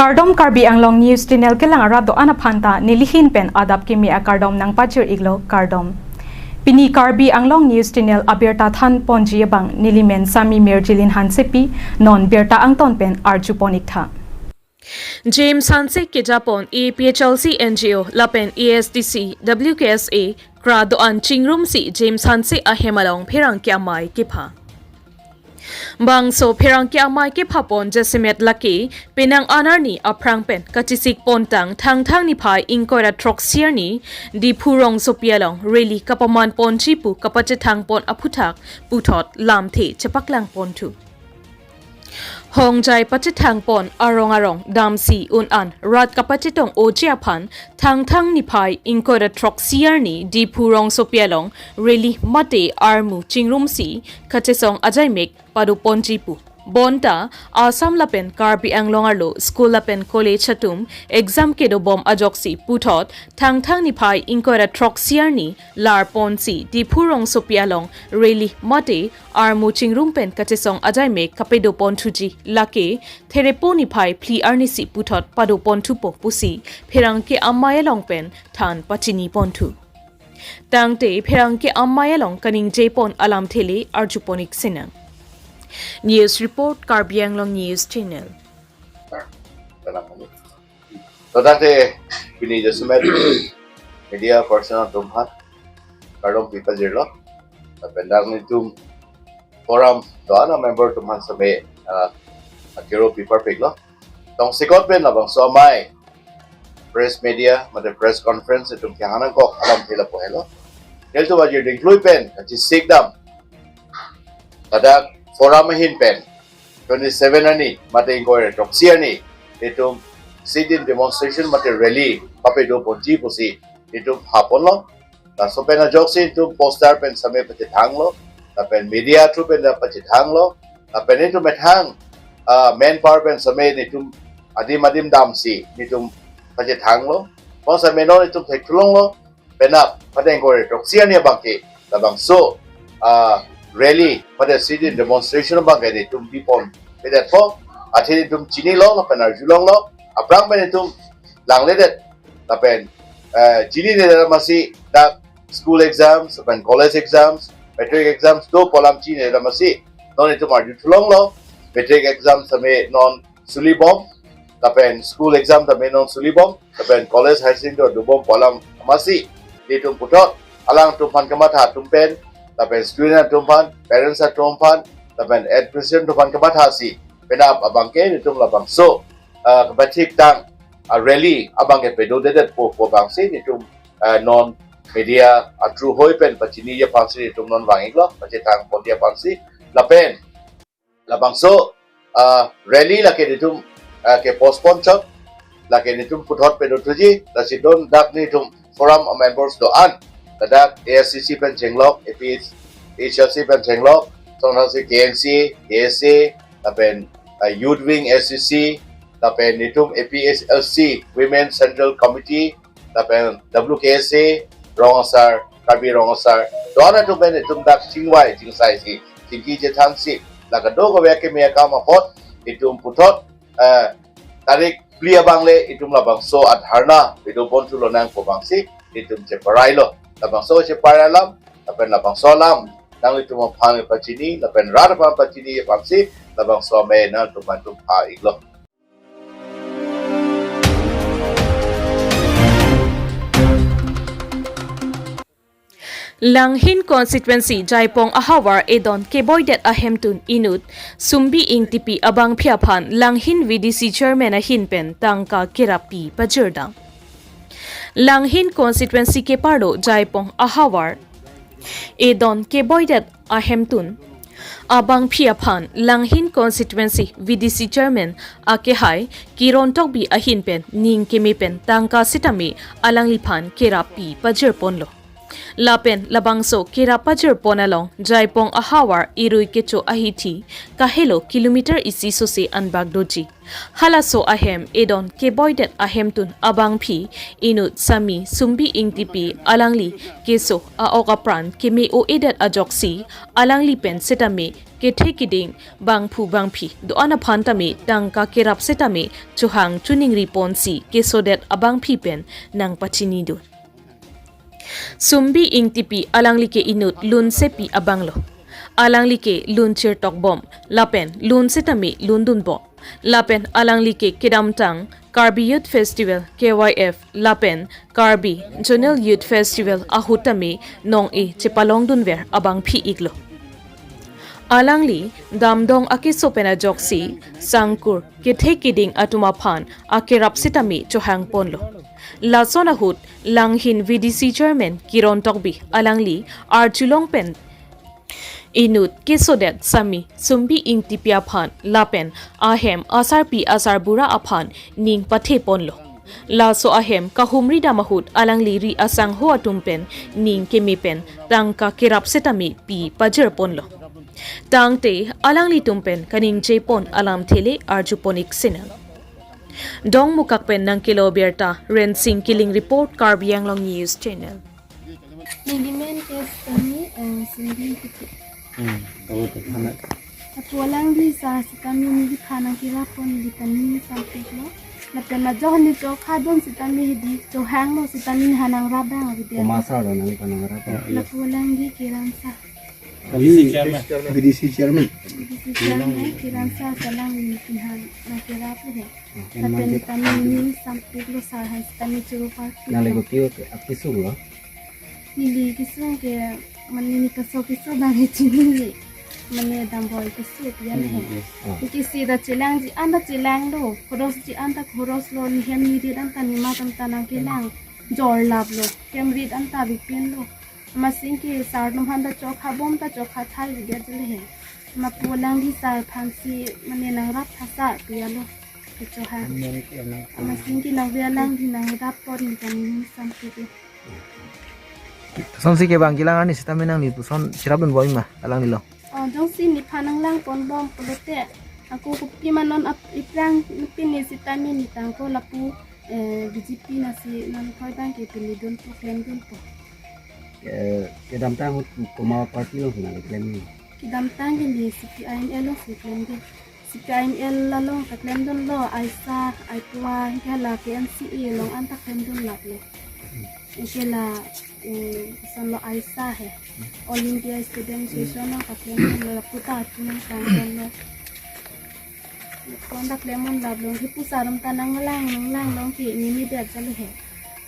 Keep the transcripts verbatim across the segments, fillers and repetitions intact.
Kardom, Karbi Anglong News Channel kelang arat do-an aphan ta nelihin pen adap kimi akardom nangpajir iklo, kardom. Pini Karbi Anglong News Channel abirta than ponji abang nelimen Sami Mirjilin Hansepi, non birta angton pen arju pon iktha. James Hanse kejapon A P H L C N G O lapen A S D C W K S A kra do-an chingrumsi James Hanse ahem along pherangke amei kepha. Bangso pherangke amei kephapon jasemet lake penang an arni aphrang pen kachesik pontang Thangthang niphai ingkoi ra throksi arni Diphu rongsopi along rally kapaman ponji pu kapachethang pon aphuthak puthot lamthe chepaklang ponthu. Hongjai pachethang pon arong arong damsi un an rat kapachetong oje aphan Thangthang niphai ingkoi ra throksi arni Diphu rongsopi along rally mate armu chingrumsi kachesong ajaimek pado ponji pu. Bonta Assam lapen Karbi Anglong arlo school lapen college atum exam kedobom ajoksi puthot Thangthang niphai ingkoi ra throksi arni lar ponsi Diphu rongsopi along rally mate armu chingrum pen kachesong ajaimek kapado ponthuji, lake Therepo niphai phli arnisi puthot pado ponthupo pusi pherangke amei along pen than pachini ponthu. Tangte pherangke amei along kaningje pon alamthe le arju pon iksinang. News report, Karbi Anglong News Channel. Tangte pini jasemet media person atum aphan kardom pipajirlo. Lapen dak nelitum forum do-an amember atum aphan same, ah, akero piparpiklo. Tongsekot pen labangso amei press media mate press conference atum kehang nangkok alamthe lapu helo. Nelitum ajir dingklui pen kachesik dam, ladak forum ahin pen twenty-seven arni mate ingkoi ra throksi arni itum sit-in demonstration mate rally papado ponji pusi itum haponlo. Laso pen ajoksi itum poster pen same pachethanglo, lapen media through pen ta pachethanglo, lapen itum methang, ah, manpower pen same nelitum adim adim damsi nelitum pachethanglo. Bang same non itum thekthulonglo, penap mate ingkoi ra throksi arni abangke labangso, ah, rally mate sit-in demonstration abangke nelitum bipon pedetpo, athe nelitum chinilo lapen arjulonglo. Aphrang pen nelitum langledet lapen, eh, chinine dam asi dak school exams lapen college exams, matric exams do pu alam chinine dam asi. Non itum arjuthulonglo, matric exam same non sulibom, lapen school exam tame non sulibom, lapen college higher secondary dobom pu alam amatsi nelitum puthot alangtum aphan kamatha atum pen, lapen student atum aphan, parents atum aphan, lapen administration atum aphan kamathasi penap abangke nelitum labangso, ah, kapathik tang, ah, rally abangke padodedetpo pu abangsi nelitum, ah, non media a-through hoi pen pachiniji aphansi nelitum non vang iklo, pachethang ponji aphansi. Lapen labangso, ah, rally lake nelitum, ah, ke-postpone chot, lake nelitum puthot padothuji, lasi don dak nelitum forum a-members do-an, ladak A S D C pen chenglok, A P H L C pen chenglok, sonthasi K N C, K S A, lapen, ah, Youth Wing S C C, lapen nelitum A P H L C Women Central Committee, lapen W K S A rong asar, Karbi Rong Asar do-an atum pen itum dak chingvai chingsaisi, chingki chethangsi, la kadokave akeme akam apot itum puthot, eh, tarik phli abang le itum labangso a-dharna pado ponthulonang pu abangsi itum cheparailo. Labangso cheparai alam, lapen labangso alam nanglitum aphan pachini, lapen rat aphan pachini abangsi labangso amei nangtum aphan itum pha iklo. Langhin constituency Jaipong ahavar edon keboidet ahemtun inut Sumbi Ingtipi abangphi aphan Langhin V D C chairman ahin pen tangka kerap pi pajirdam. Langhin constituency keparlo Jaipong ahavar edon keboidet ahemtun abangphi aphan Langhin constituency V D C chairman akehai Kiron Tokbi ahin pen ning keme pen tangka sitame alangliphan kerap pi pajirponlo. Lapen labangso kerap pajirpon along Jaipong ahavar irui kecho ahithi kahelo kilometer isi sose anbak doji. Halaso ahem edon keboidet ahemtun abangphi inut Sami Sumbi Ingtipi alangli keso a-ok apran keme-o-edet ajoksi alangli pen setame kethe keding bangphu bangphi do-an aphan tame tangka kerap setame chohang choningri ponsi kesodet abangphi pen nangpachinidun. Sumbi Ingtipi alangli ke inut lunsepi abanglo. Alangli ke lun chirtokbom lapen lun setame lundunbom. Lapen alangli ke kedamtang Karbi Youth Festival, K Y F, lapen Karbi Zonal Youth Festival ahut tame nong-e chepalongdunver abangphi iklo. Alangli damdong akeso pen ajoksi sangkur kethe keding atum aphan akerap setame chohangponlo. Lason ahut langhin V D C Chairman Kiron Tokbi alangli arjulong pen inut kesodet Sami Sumbi Ingtipi aphan lapen ahem asarpi asarbura aphan ning patheponlo. Laso ahem kahumri dam ahut alangli ri asangho atum pen ning keme pen tangka kerap setame pi pajirponlo. Tangte alanglitum pen kaningjepon alamthe le arjupon ik sinang. Dongmukak pen nangkelo birta Rensing Killing report, Karbi Anglong News Channel. Nelimen ke Sami, eh, Sumbi Ingtipi. Hmm, tahu tuh, anak. Apo alangli sa setame neliphan nangkerapon, neli ta ning sampiklo. Lapen ajoine chokha don setame hedi chohanglo setame neli ha nangrap abang avidya. Komasa lo nangphan nangrap. Lapu alangli Kiran sa. Kami V D C chairman. V D C chairman. V D C chairman Kiran sa alangli neli ha nangkeraplo he. Lapen neli ta ning sampiklo, sa hai setame churu party. Nangli kopi ke akisung lo? Neli kesung ke mane neli kaso keso abang he chinine. Mane damboi keso pian he. Hmm, yes. Oh. Neli kesi ta chelangji an ta chelanglo. Khorosji an ta khoroslo. Neli hem neli rit an ta neli matam ta nangkelang. Jorlaplo. Hem rit an ta bipinlo. Amatsi ke sar atum aphan ta chokhabom ta chokhathai avidya jale he. Amat pu alangli sar aphansi mane nangrap thasa piyalo. Kechohang. Amatsi ke nangve alangli nangrap apot neli ta ning sampik ke. Sonsi ke bang kelang arni setame nangli puson cherapdunbom ma alanglilo? Oh, jongsi neliphan nanglangponbom pulote, ako kopi ma non ap-, iphrang pine setame neli tangko lapu, eh, B J P nasi non khoi abang ke pinidunpo, klemdunpo. Eh, kedamtang ahut komat party along nangli klem? Kedamtang ke neli C P I M L alongsi klemdun. C P I M L along ta klemdunlo, Aisa, Aipua, anke la K N C A along an ta klemdunlaplo. Anke la, eh, kosonlo Aisa he. All India Student Association along ta klemdunlo, lapu ta atum nangklemdunlo. Ko-an ta klemdunlaplo, ke pu sar atum ta nanglang, nanglang along ke neli medet jalo he.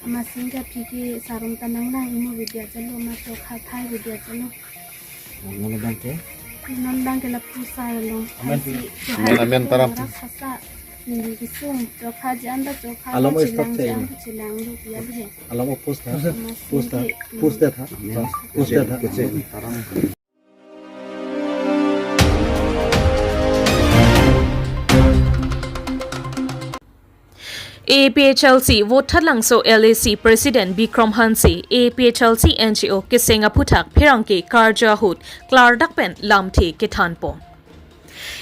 Amatsi ke aphi ke sar atum ta nanglang imu avidya jalo, ma chokhathai avidya jalo. Non abang ke? Non abang ke lapu sar along. Amen. Ansi amen, amen, taram. Rasa sa neli kesung chokhaji an ta chokha, along ta o stop chelangji an ta chelanglo piyalo he. Along o post tha. Amatsi post tha. Ke post tha. Post tha. A P H L C Vothatlangso L A C President Bikram Hanse, A P H L C N G O keseng aphuthak pherangke karju ahut klardak pen lamthe kethanpon.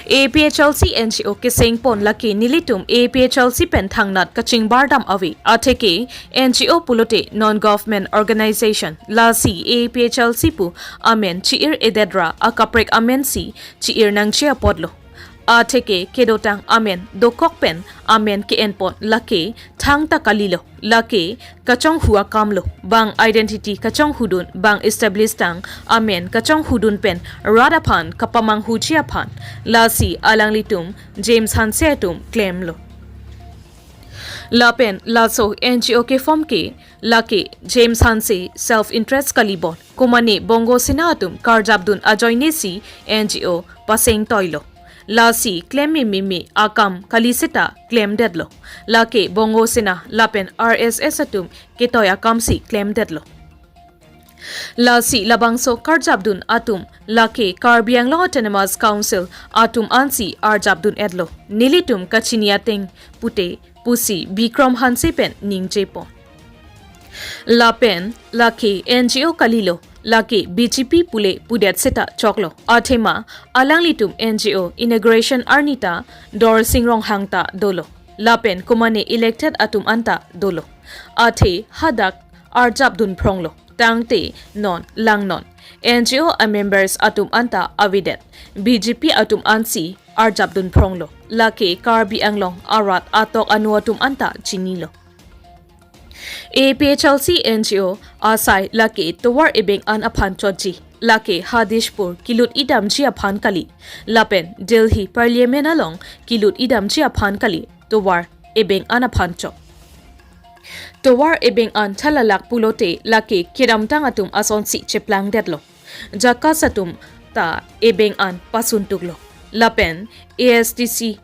A P H L C N G O kesengpon lake nelitum A P H L C pen thangnat kachingbardam ave, atheke N G O pulote non-government organization, lasi A P H L C pu amen chi-ir-edet ra akaprek amensi chi-ir nangji apotlo. Atheke kedotang amen dokok pen amen ke-enpon lake thangta kalilo, lake kachonghu akamlo, bang identity kachonghudun, bang establish tang amen kachonghudun pen rat aphan kapamanghuji aphan, lasi alanglitum James Hanse atum klemlo. Lapen laso N G O ke-form ke lake James Hanse self interest kalibon, komane Bongo Sena atum karjapdun ajoinesi N G O pasengtoilo. Lasi klem meme akam kali seta klemdetlo. Lake Bongo Sena lapen R S S atum ketoi akamsi klemdetlo. Lasi labangso karjapdun atum lake Karbi Anglong Autonomous Council atum ansi arjapdun-etlo. Nelitum kachini ateng pute pusi Bikram Hanse pen ningjepon. Lapen lake N G O kalilo, lake B J P pule pudet seta choklo. Athema alanglitum N G O inauguration arni ta Dorsing Ronghang ta dolo. Lapen komane elected atum anta dolo. Athe hadak arjap dun phronglo. Tangte non langnon N G O a members atum anta avedet. B J P atum ansi arjap dun phronglo. Lake Karbi Anglong arat atok anu atum anta chinilo. A P H L C N G O asai lake tovar ebeng an aphan chotji. Lake ha Dispur kilut idamji aphan kali. Lapen Delhi Parliament along kilut idamji aphan kali. Tovar ebeng an aphan chot. Tovar ebeng an thalalak pulote lake kedamtang atum asonsi cheplangdetlo. JACAS atum ta ebeng an pasuntuklo. Lapen A S D C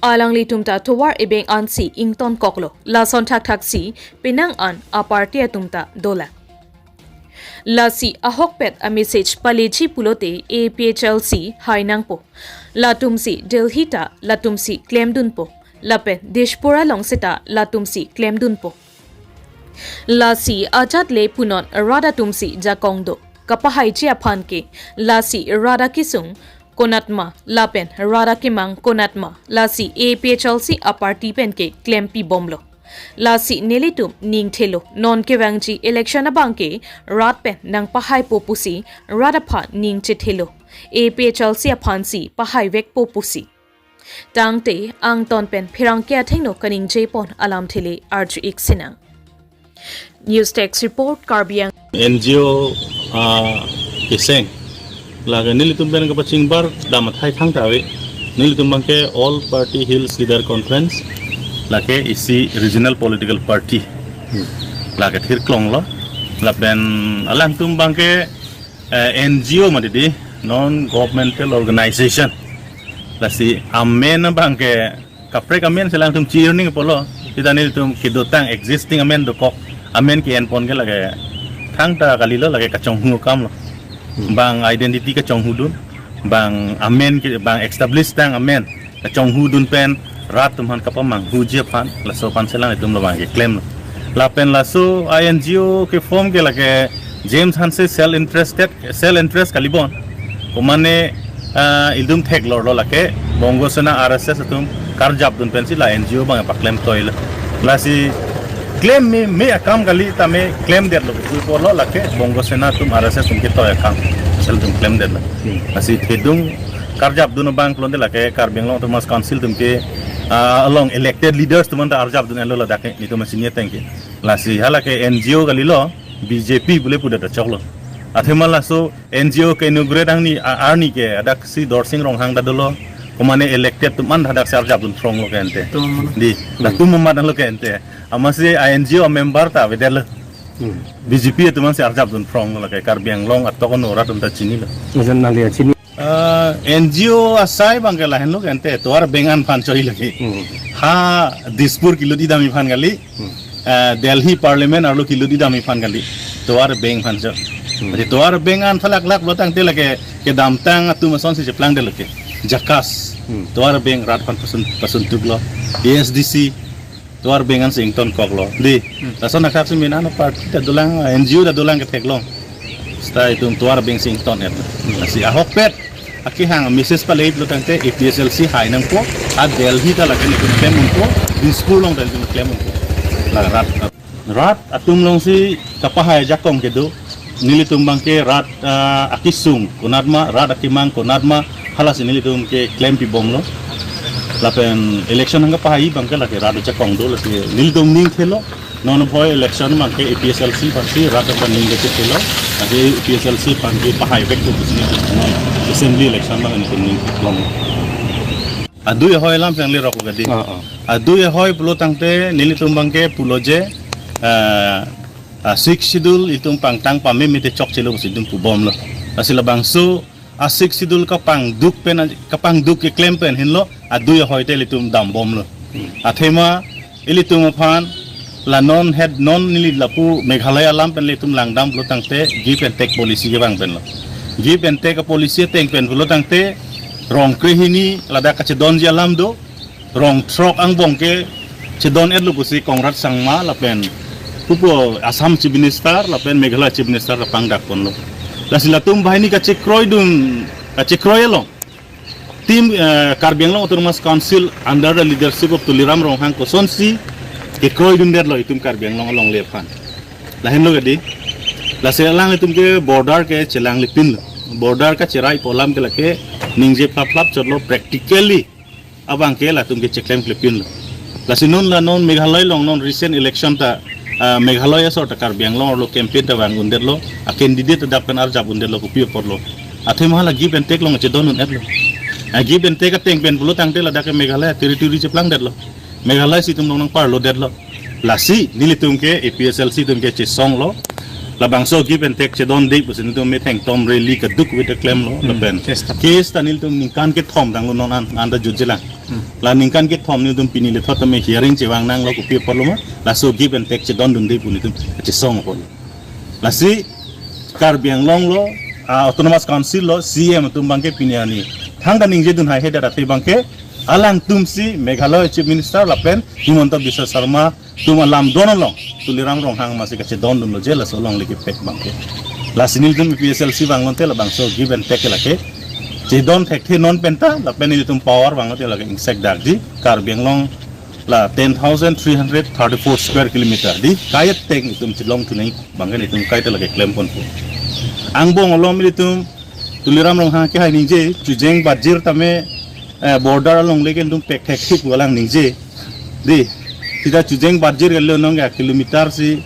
alanglitum ta tovar ebeng ansi ingtonkoklo. Lason thakthak si penang an a party atum ta dolang. Lasi ahokpet a message paleji pulote A P H L C hai nangpo. Latumsi Delhi ta latumsi klemdunpo. Lapen Dispur along seta latumsi klemdunpo. Lasi ajat le punon rat atumsi jakong do. Kapahaiji aphan ke lasi rat akesung konatma lapen rat akemang konatma, lasi A P H L C a party pen ke klempibomlo. Lasi nelitum ningthelo, non kevangji election abang ke rat pen nangpahaipo pusi rat aphan ning chethelo. A P H L C aphansi pahaivekpo pusi. Tangte angton pen pherangke athengno kaningjepon alamthe le arju-ik sinang. News Desk Report, Karbi Anglong. N G O, ah, keseng. Lake nelitum pen kapachingbar dam athai thangta ave. Nelitum abang ke All Party Hills Leader Conference. Lake isi regional political party. Lake thirklonglo. Lapen alangtum abang ke, eh, N G O mati di, non governmental organization. Lasi amen abang ke kaprek amen si alangtum chi-earning pulo. Seta nelitum kedotang existing amen dokok. Amen ke-enpon ke lake thangta kalilo, lake kachonghu akamlo. Hmm. Bang identity kachonghudun. Bang amen ke, bang establish tang amen kachonghudun pen rat atum aphan kapamanghuji aphan, laso aphan si alangtum labang ke klemlo. Lapen laso a N G O ke form ke lake James Hanse self interested, self interest kalibon. Komane, ah, ilitum theklorlo lake Bongo Sena R S S atum karjapdun pensi la N G O abang paklem toilo. Lasi klem me, me akam kali tame klemdetlo. Pulo lake Bongo Sena atum R S S atum ketoi akam. Sel atum klemdetlo. Hmm. Lasi thedung karjapdun abang pulote lake Karbi Anglong Autonomous Council atum ke, ah, along elected leaders atum anta arjapdun-etlo ladak ke, nelitum masini ateng ke. Lasi halake N G O kalilo, B J P pule pudet ta choklo. Athema laso N G O ke inaugurate angni a-, arni ke adaksi Dorsing Ronghang ta dolo. Komane elected atum an hadaksi arjapdun phronglo ke ente. Tum. Di, Hmm. latum amat lo ke ente. Amatsi a N G O member ta avedetlo. Hmm. B J P atum ansi arjapdun phronglo ke Karbi Anglong atok anu rat atum ta chinilo. Majan nangli chini. Ah, N G O asai abang ke lahenlo ke ente, tovar ebeng an aphan choi lake. Hmm. Ha Dispur kilut idamji aphan kali. Hmm. Ah, Delhi Parliament arlo kilut idamji aphan kali. Tovar ebeng aphan chot. Hmm. Jadi tovar ebeng an thalaklak pulo tangte lake kedamtang atum asonsi cheplangdetlo ke JACAS. Hmm. Tovar ebeng rat aphan pasun, pasuntuklo. A S D C. Tovar ebeng ansi ingtonkoklo. Di, Hmm. lason akhak si min ano party ta dolang, N G O ta dolang ketheklong. Seta itum tovar ebeng si ington-et. Hmm. Lasi ahokpet akehang message pale pulo tangte A P H L C hai nangpo, a Delhi ta lake nelitum klem unpo, Dispur along ta nelitum klem unpo. La rat, rat atum alongsi kapahai ajakong kedo, nelitum abang ke rat, ah, akesung konatma, rat akemang konatma, halasi nelitum ke klempibomlo. Lapen election nangkapahai abang ke lake rat ajakong do, lake nelitum ningthelo. Non aphi election abang ke A P H L C aphansi rat aphan ning kechethelo. Lake A P H L C aphan ke pahaivekpo pusi non assembly election abang nelitum ninglong. Adui ahoi alam si nangli rok lagi. Ah, ah. Adui ahoi pulo tangte nelitum abang ke pulo je, ah, ah, Sixth Schedule itum pangtang pameme te chokchelo pusi itum pubomlo. Lasi labangso a Sixth Schedule kapangduk pen, kapangduk keklem pen henlo adui ahoi te ilitum dambomlo. Athema ilitum aphan la non het non neli lapu Meghalaya alam pen ilitum langdam pulo tangte give and take policy kevang penlo. Give and take policy ateng pen pulo tangte rong krehini ladak kachedonji alam do, rong throk angbong ke chedon-etlo pusi Conrad Sangma lapen Pupo Assam Chief Minister lapen Meghalaya Chief Minister ta pangdak ponlo. Lasi latum banghini kachekroi dun, kachekroi along. Tim, eh, Karbi Anglong Autonomous Council under the leadership of Tuliram Ronghang kosonsi kekroi dundetlo itum Karbi Anglong alongle aphan. Lahenlo kedi. Lasi alanglitum ke border ke chelanglipinlo. Border kacherai pu alam ke lake ningje phlap phlap chotlo, practically abang ke latum ke cheklem klepinlo. Lasi non la non Meghalaya along non recent election ta, ah, Meghalaya asor ta Karbi Anglong arlo campaign ta vang undetlo, a candidate ta dak pen arjap undetlo, kopi aporlo. Athema hala give and take along chedon un-etlo. A give and take ateng pen pulo tangte ladak ke Meghalaya territory cheplangdetlo. Meghalaya si itum along nangparlodetlo. Lasi nelitum ke A P H L C atum ke chesonglo. Labangso give and take chedonde pusi nelitum methang tom rally keduk vete klemlo. Hmm. Lapen case ta, case ta nelitum ningkan kethom tanglo non an, anta jutjelang. Hmm. La ningkan kethom nelitum pini lethot tame hearing chevang nanglo, kopi aporlo ma. Laso give and take chedondunde pu nelitum chesong apor. Lasi Karbi Anglong lo, ah, Autonomous Council lo, C M atum abangke pini arni thangta ningjedun haihedet athe abangke alangtumsi Meghalaya Chief Minister lapen Himanta Biswa Sarma atum alamdon along Tuliram Ronghang amatsi kachedondunlo je laso alongle kepek abangke. Lasi nelitum A P H L C vanglonte labangso give and take lake chedon thekthe non penta lapen nelitum power vanglonte lake ingsekdakji. Karbi Anglong la ten thousand three hundred thirty-four square kilometer di, kaiteng itum chelongthu nangji abangke nelitum kaita lake klemponpo. Angbong along nelitum Tuliram Ronghang kehai ningje, chujeng batjir tame, eh, border alongle ke nelitum pek thekthe pu alang ningje. Di, sita chujeng batjir kali nong ya kilometer si,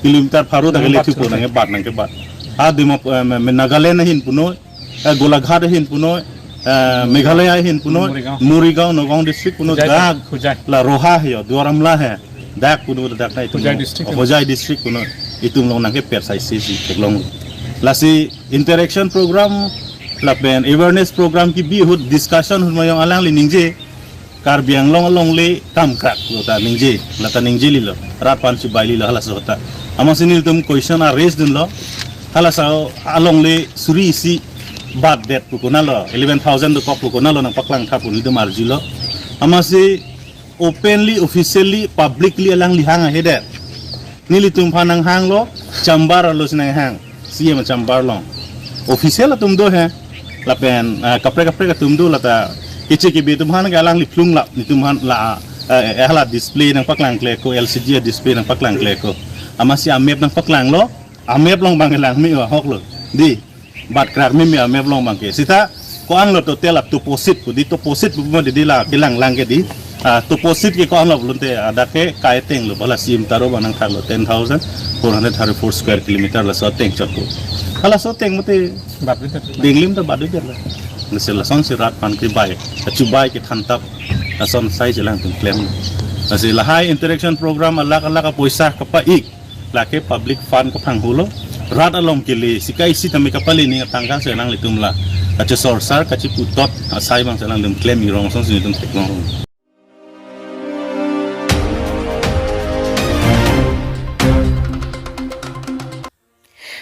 kilometer pharo ta kali, hmm, thupo nangkebat, nangkebat. Ha Dima, eh, me, me Nagaland ahin punoi, eh, Golaghat ahin punoi, eh, Meghalaya ahin punoi, Morigaon. Morigaon, Nagaon district punoi, Hojai, dak, Hojai. La Roha he, Duar Amla he, dak punoi dak na itum. Hojai district. Hojai district punoi, itum along nangkeper sai si si theklong. Lasi interaction program, lapen awareness program kebi ahut, discussion ahut mayong alangli ningje, Karbi Anglong alongle kamkrak lo ta ningje, lata ningje lilo, rat aphan chibai lilo halaso ta. Amatsi nelitum question a-raise dunlo, halaso alongle suri isi batdet pu konatlo, eleven thousand dokok pu konatlo nangpaklangtha pu nelitum arjulo. Amatsi openly, officially, publicly alangli hang ahedet. Nelitum aphan nanghanglo, chamber arlo si nanghang. C M chamber along. Official atum do he. Lapen, ah, kaprek kaprek atum do lata. Keche kebe atum aphan ke alangli phlunglap. Nelitum aphan la, eh, eh, hala display nangpaklangkleko, L C D display nangpaklangkleko. Amatsi a-map nangpaklanglo. A-map along abang langme ahoklo. Di. Batkrak meme a-map along abangke. Sita ko-anlo total a-toposit pu di, toposit pu mo di, di la kelanglang ke di. Ah, toposit ke ko-anlo pulote, ah, dak ke kaiteng lo, bala sim taro ba nangthaklo ten thousand four hundred thirty-four square kilometer laso ateng chotpo. Halaso ateng mate bat dinglim ta bat dinglim ta bat dinglim la. Nasi lasonsi rat aphan kebai, kachibai kethan tap, lason sai chelang tum klem. Lasi lahai interaction program alak alak apoisa kapa-ik, lake public fund kaphanghulo, rat along kele, sika isi tame kapale ning atangka si nanglitum la kachesorsar, kachiputot asai abang si nanglitum klem irong song si nelitum theklong.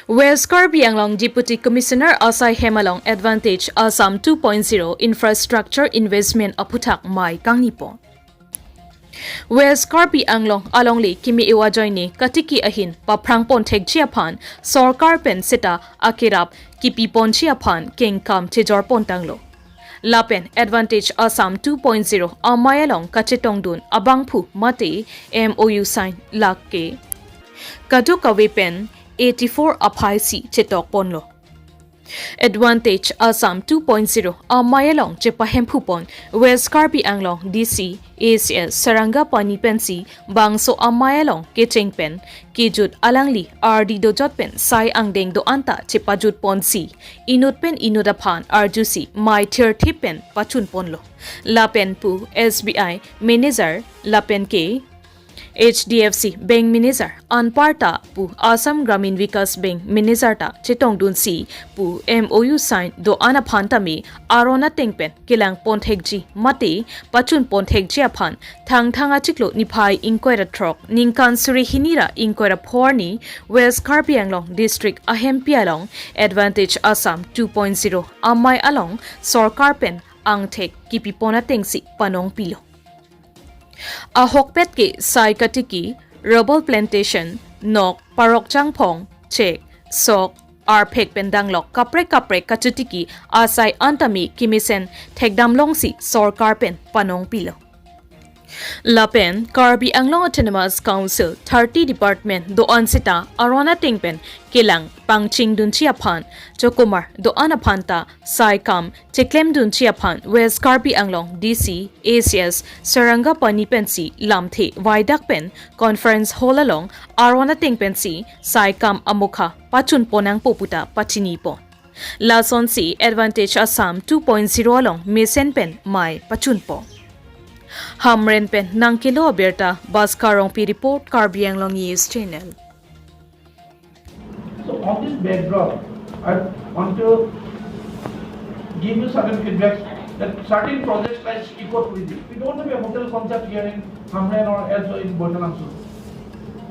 West Karbi Anglong Deputy Commissioner asai hem along Advantage Assam two point zero infrastructure investment aphuthak mei kangni pon. West Karbi Anglong alongle kimi-o ajoine katiki ahin paphrang ponthekji aphan sorkar pen seta akerap kipi ponji aphan kengkam chejor pontanglo. Lapen Advantage Assam two point zero amei along kachetongdun abangphu mate M O U sign lake kadokave pen eighty-four aphai si chetok ponlo. Advantage Assam two point zero amei along chepahemphu pon West Karbi Anglong D C A C S Sarangapani pensi bangso amei along kecheng pen kejut alangli ardi dojot pen sai angdeng do-an ta chepajut ponsi inut pen inut aphan arjusi mei thirthip pen pachun ponlo. Lapen pu S B I manager lapen ke H D F C Bank Manager anparta pu Assam Gramin Vikas Bank Manager ta chetongdunsi pu M O U sign do-an aphan tame aron ateng pen kelang ponthekji mate pachun ponthekji aphan Thangthang achiklo niphai ingkoi ra throk ningkan suri hini ra ingkoi ra pho arni West Karbi Anglong District ahempi along Advantage Assam two point zero amei along sorkar pen angthek kipi pon atengsi panong pilo. Ahokpet ke sai katiki, rubber plantation, nok, parok changphong, chek, sok, arphek pen danglok kaprek kaprek kachotiki asai an tame kemesen thekdam longsi sorkar pen panong pilo. Lapen Karbi Anglong Autonomous Council thirty department do-an seta aron ateng pen kelang pangchingdunji aphan chokomar do-an aphan ta sai kam cheklemdunji aphan West Karbi Anglong D C, A C S Sarangapani pensi lamthe vaidak pen conference hall along aron ateng pensi sai kam amokha pachunpo nangpo puta pachinipo. Lasonsi Advantage Assam two point zero along mesen pen mei pachunpo. Hamren pen nangkelo abirta Bhaskar Rongpi report, Karbi Anglong News Channel. So on this backdrop, I want to give you certain feedback that certain projects like ecotourism, we don't have a hotel concept here in Hamren or elsewhere in Boithalangso.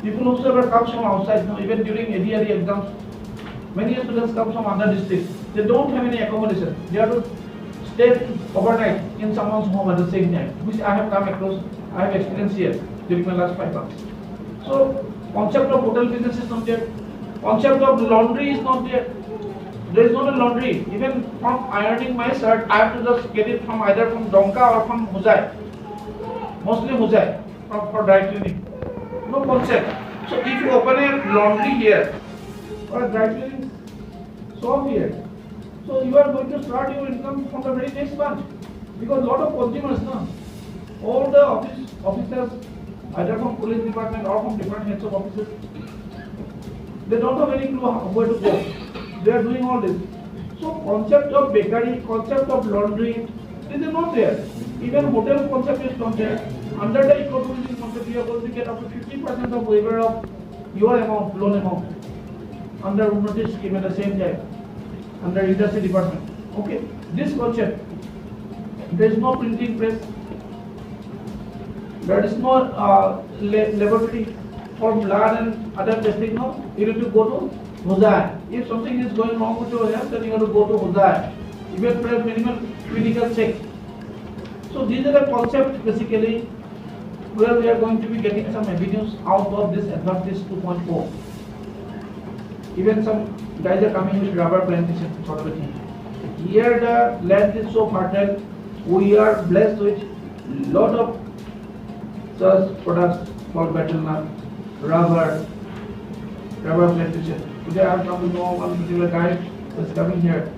People whosoever comes from outside, you know, even during A D R E exams, many students come from other districts. They don't have any accommodation. They have to stay overnight in someone's home at the same time, which I have come across, I have experienced here during my last five months. So, concept of hotel business is not there. Concept of laundry is not there. There is not a laundry. Even from ironing my shirt, I have to just get it from either from Donka or from Hojai. Mostly Hojai for, for dry cleaning. No concept. So if you open a laundry here or a dry cleaning shop here, so you are going to start your income from the very next month, because lot of consumers, na, all the office officers, either from police department or from different heads of offices, they don't have any clue how, where to go. They are doing all this. So concept of bakery, concept of laundry, this is not there. Even hotel concept is not there. Under the ecotourism concept, you are going to get up to fifty percent of waiver of your amount, loan amount, under Unnati scheme at the same time, under industry department. Okay, this concept, there is no printing press, there is no uh, la- laboratory for blood and other testing. No, you need to go to Hojai. If something is going wrong with your health, then you have to go to Hojai. Even for a minimal clinical check. So these are the concept basically where we are going to be getting some revenues out of this Advantage two point oh. Even some guys are coming with rubber plantation sort of a thing. Here the land is so fertile, we are blessed with lot of such products called betel nut, rubber, rubber plantation. Today I have come to know one particular guy who is coming here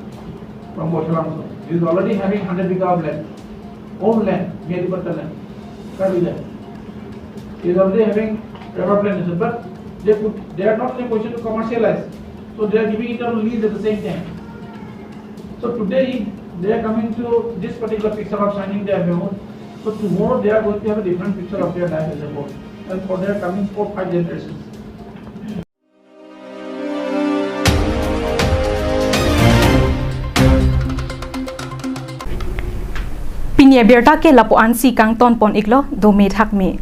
from Boithalangso. He is already having hundred bigha of land, own land, Miyadi Patta land, Karbi land. He is already having rubber plantation, but they put, they are not in a position to commercialize, so they are giving it on lease at the same time. So today they are coming to this particular picture of signing their memo. So tomorrow they are going to have a different picture of their life as a whole, and for their coming four, five generations. Pini abirta ke lapu-ansi kangton pon iklo, dome thakme.